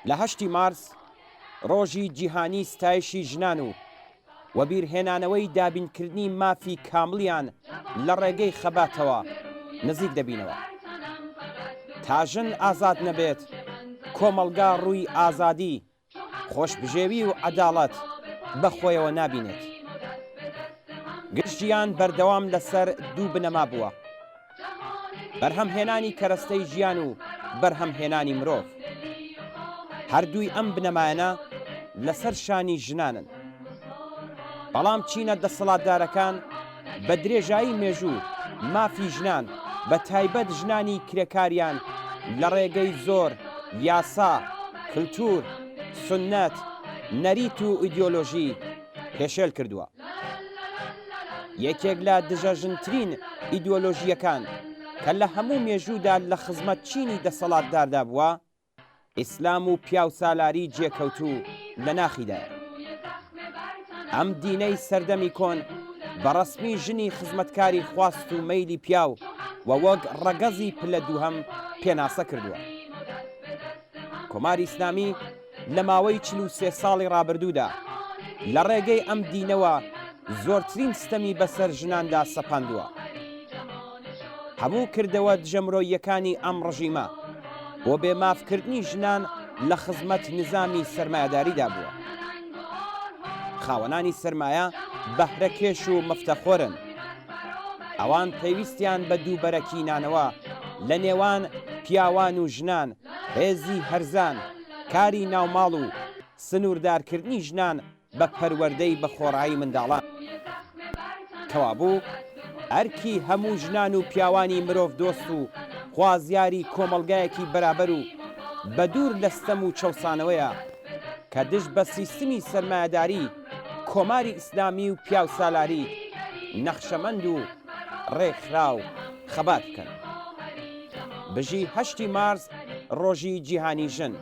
لە هەشتی مارس، ڕۆژی جیهانی ستایشی ژنان و وەبیرهێنانەوەی دابینکردنی مافی کامڵیان لە ڕێگەی خەباتەوە نزیک دەبینەوە. تا ژن ئازاد نەبێت، کۆمەڵگا ڕووی ئازادی، خۆشبژێوی و عەداڵەت بە خۆیەوە نابینێت. گشت ژیان بەردەوام لەسەر دوو بنەما بووە، بەرهەمهێنانی کەرەستەی ژیان و بەرهەمهێنانی مرۆڤ. هەردووی ئەم بنەمایانە لەسەر شانی ژنانن. بەڵام چینە دەسەڵاتدارەکان بە درێژایی مێژوو مافی ژنان بە تایبەت ژنانی کرێکاریان لە ڕێگەی زۆر یاسا، کلتور، سوننەت، نەریت و ئیدیۆلۆژی پێشێل کردووە. یەکێک لە دژەژنترین ئیدیۆلۆژییەکان کە لە هەموو مێژوودا لە خزمەت چینی دەسەڵاتداردا بووە، ئیسلام و پیاوسالاری جێکەوتوو لە ناخیدایە. ئەم دینەی سەردەمی کۆن بە ڕەسمی ژنی خزمەتکاری خواست و مەیلی پیاو و وەک ڕەگەزی پلە دووهەم پێناسە کردووە. کۆماری ئیسلامی لە ماوەی 43 ساڵی ڕابردوودا لە ڕێگەی ئەم دینەوە زۆرترین ستەمی بەسەر ژناندا سەپاندووە. هەموو کردەوە دژەمرۆییەکانی ئەم ڕژیمە بۆ بێ ماف کردنی ژنان لە خزمەت نیزامی سەرمایەداریدا بووە. خاوەنانی سەرمایە بەهرەکێش و مفتەخۆرن. ئەوان پێویستیان بە دووبەرەکی نانەوە لە نێوان پیاوان و ژنان، هێزی هەرزان، کاری ناوماڵ و سنووردارکردنی ژنان بە پەروەردەی بەخۆڕایی منداڵان. کەوابوو ئەرکی هەموو ژنان و پیاوانی مرۆڤدۆست و خوازیاری کۆمەڵگایەکی بەرابەر و بەدوور لە ستەم و چەوسانەوەیە کە دژ بە سیستمی سەرمایەداری کۆماری ئیسلامی و پیاوسالاری نەخشەمەند و ڕێکخراو خەبات بکەن. بژی هەشتی مارس ڕۆژی جیهانی ژن.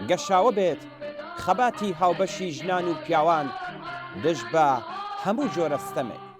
گەشاوە بێت خەباتی هاوبەشی ژنان و پیاوان دژ بە هەموو جۆرە ستەمێک.